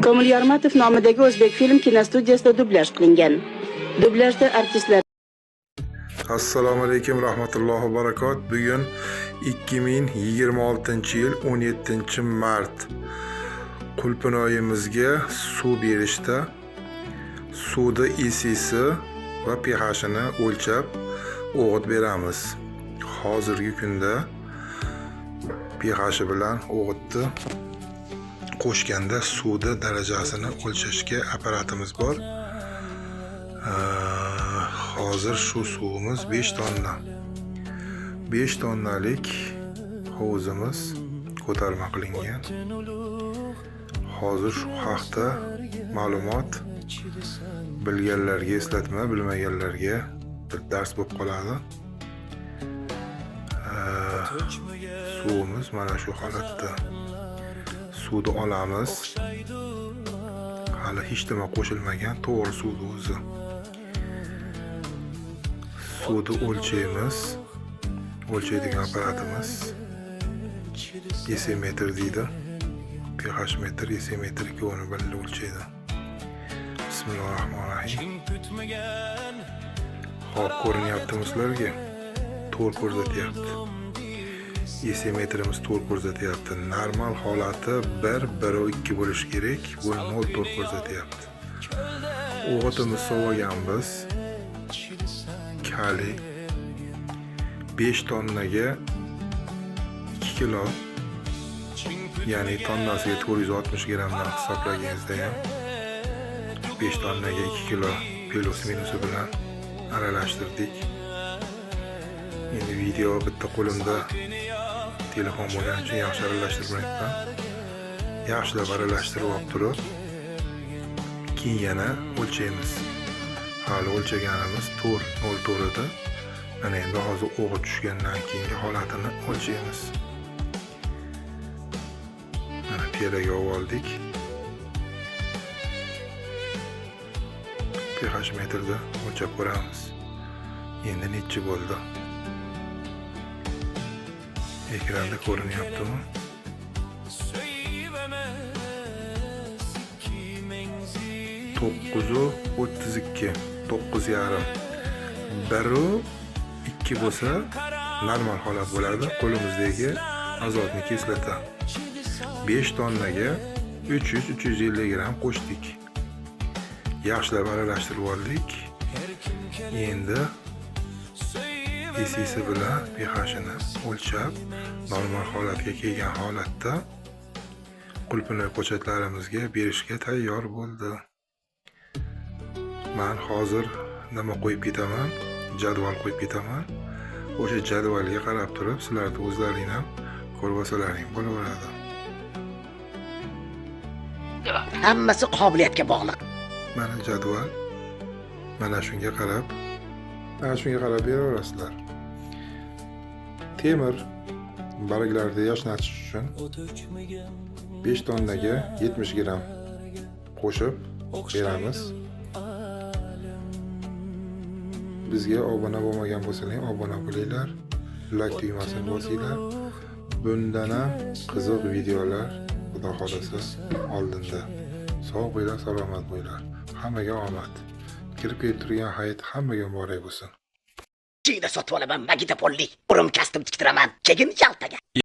Komil Yormatov nomidagi O'zbekfilm kinostudiyasida dublyaj qilingan. Dublyajda artistlar Assalomu alaykum rahmatullohi va barakot. Bugun 2026-yil 17-mart. Qulpinoyimizga suv berishda suvni ECsi va pH'ini o'lchab o'g'it beramiz. Hozirgi kunda pH bilan o'g'itni qo'shganda suvni darajasini o'lchashga apparatimiz bor. Hozir shu suvimiz 5 tonna. 5 tonnalik hovuzimiz ko'tarma qilingan. Hozir shu haqda ma'lumot bilganlarga eslatma, bilmaganlarga bir dars bo'lib qoladi. Suvimiz mana shu holatda. Suvni olamiz. Hali hech nima qo'shilmagan, to'g'ri suvni o'zi. Suvni o'lchaymiz. O'lchaydigan apparatimiz EC metr deydi. pH metr, EC metr ikkovini birga o'lchaydi. Bismillahirrohmanirrohim. Xo'p, ko'rinyaptimi sizlarga? To'rt ko'rsatyapti. EC metrimiz 4 ko'rsatyapti. Normal holati 1, 1 2 bo'lishi kerak. Bu 0.4 ko'rsatyapti. O'g'itimiz sovaganmiz. Kali 5 tonnaga 2 kilo, ya'ni tonnasiga 460 grammdan hisoblaganingizda ham 5 tonnaga 2 kilo плюс minusi bilan aralashtirdik. Endi video bitta qo'limda telefon bo'lgani uchun yaxshi aralashtirmayapman. Yaxshilab aralashtirib olib turib, keyin yana o'lchaymiz. Hali o'lchaganimiz 4.04 edi. Mana endi hozir o'g'it tushgandan keyingi holatini o'lchaymiz. Mana piyolaga oldik. pH metrda o'lchab ko'ramiz. Endi nechi bo'ldi? Ekranda ko'rinyaptimi? 9:32, 9.5. 1:2 bo'lsa normal holat bo'ladi. Qo'limizdagi azotni kislota. 5 tonnaga 300-350 gramm qo'shdik. Yaxshilab aralashtirib oldik. Endi ECsi bilan pH'ini o'lchab, normal holatga kelgan holatda qulpinay ko'chatlarimizga berishga tayyor bo'ldi. Man hozir nima qo'yib ketaman? Jadval qo'yib ketaman. O'sha jadvalga qarab turib, sizlarni o'zlaring ham ko'rib olsalaring bo'laveradi. Hammasi qobiliyatga bog'liq. Mana jadval. Mana shunga qarab, mana shunga qarab beraverasizlar. Temir barglarni yashnatish uchun 5 tonnaga 70 gramm qo'shib beramiz. Bizga obuna bo'lmagan bo'lsanglar, obuna bo'linglar, like tugmasini bosinglar. Bundan ham qiziq videolar Xudo xohlasa oldinda. Sog' bo'linglar, salomat bo'linglar. Hammaga omad. Kirib kelib turgan hayit hammaga muborak bo'lsin. Chiyda sotib olaman, magnitofonli. Urum kostyum tiktiraman. Keyin Yaltaga.